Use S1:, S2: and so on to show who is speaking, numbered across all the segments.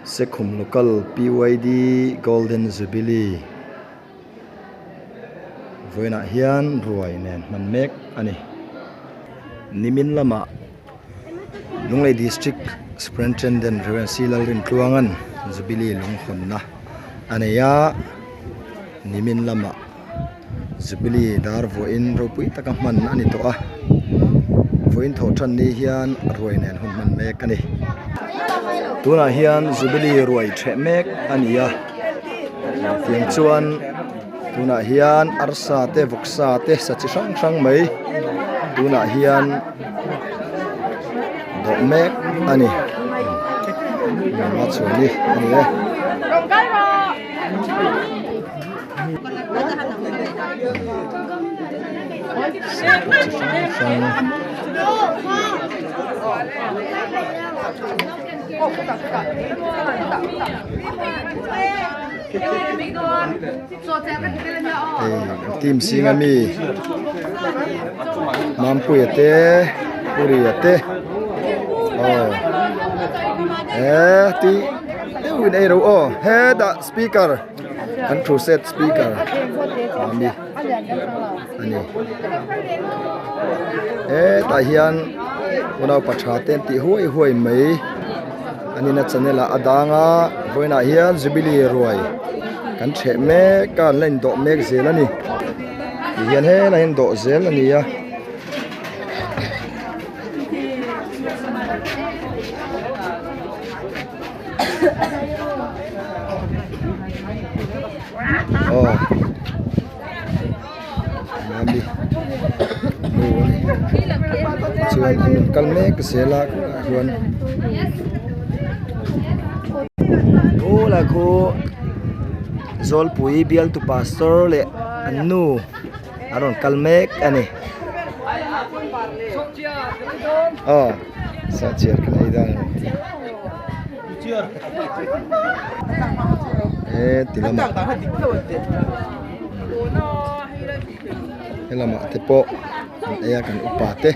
S1: Sekhum Local PYD Golden Jubilee vawiinah hian ruai nen hman mek a ni. Nimin lamah Lunglei District Superintendent Rev C Lalrintluanga'n Jubilee lunghawnna a nei a, nimin lamah Jubilee dar vawiin ropui taka hman a ni tawh a, vawiin thawh tan ni hian ruai nen hun hman mek a ni. Tunah hian Jubilee ruai theh mek a ni a, tiang chuan tunah hian arsa te vawksa te sa chi hrang hrang mai tunah hian dawh mek a ni. Machhuani a ni e. Team zinga mi Mampuia te Puria te aw he tui deuhin ei ro aw hetah speaker. Kan thu set speaker ami ani hetah hian unaupa tha te an tih huai huai mai anina channel ah a dang a vawiinah hian jubilee ruai kan ṭheh mek a an la indawh mek zel a ni tihian helai hi an dawh zel a ni a. Aw mami nu a ni chuan an rawn kal mek zel a khawlaiah hian khawlai khu zawlpui bialtu pastor leh an nu an rawn kal mek a ni aw sawhchiar kan ei dawn a ni tih he ti lamah helamah te pawh an ei a kan upa te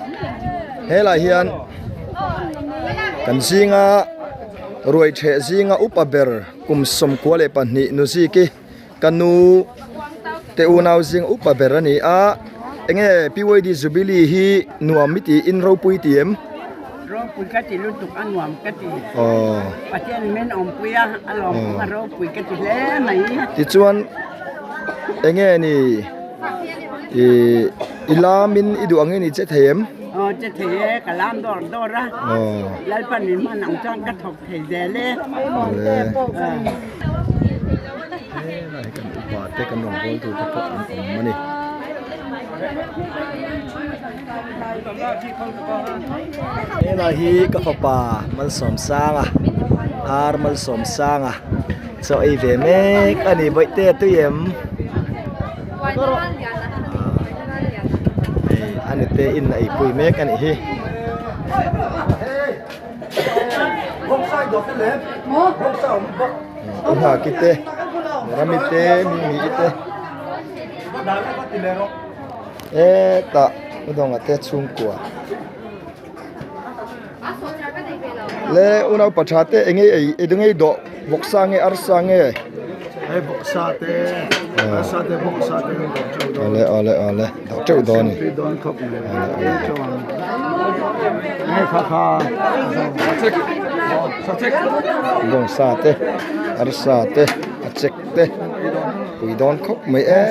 S1: helaiah hian kan zinga ruai ṭheh zinga upa ber kum 22 Nuziki. Ka nu te unau zing upa ber a ni a, enge PYD Jubilee hi nuam i tiin ropui i ti em?
S2: Ropui ka ti lutuk a nuam ka ti. Aww. Pathian min awmpui a, a lawmawm a ropui ka ti hle mai.
S1: Tichuan enge ni i i lamin i duh angin i che thei em?
S2: Aw che thei e, ka lam dawr dawr a. Aww. Lalpan min hman ang chuan ka thawk thei zel e.
S1: Awle. Helai hi kan upa te kan rawngbâwl tur te pawh an awm a ni. Helai hi ka fapa Malsawmsanga ar Malsawmsanga chaw ei ve mek a ni bawihte a tui em hei a nute in a eipui mek a nih hi. U Nghaki te Rami te Mimi te hetah U Dawnga te chhungkua le unaupa tha te eng nge ei eng nge dawh vawksa nge arsa nge
S3: hei vawksa te arsa te vawksa te an dawh teuh dawn
S1: awle awle awle dawh teuh dawn a ni
S3: dawn khawp mai awle awle kha kha
S1: Bawngsa te arsa te a chek te pui dawn khawp mai e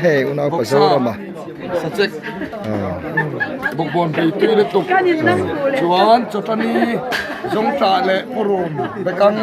S1: hei unaupa Zorama
S3: sachek bawkbawn bei tui lutuk chuan chawtani zawngtah leh purun bekang.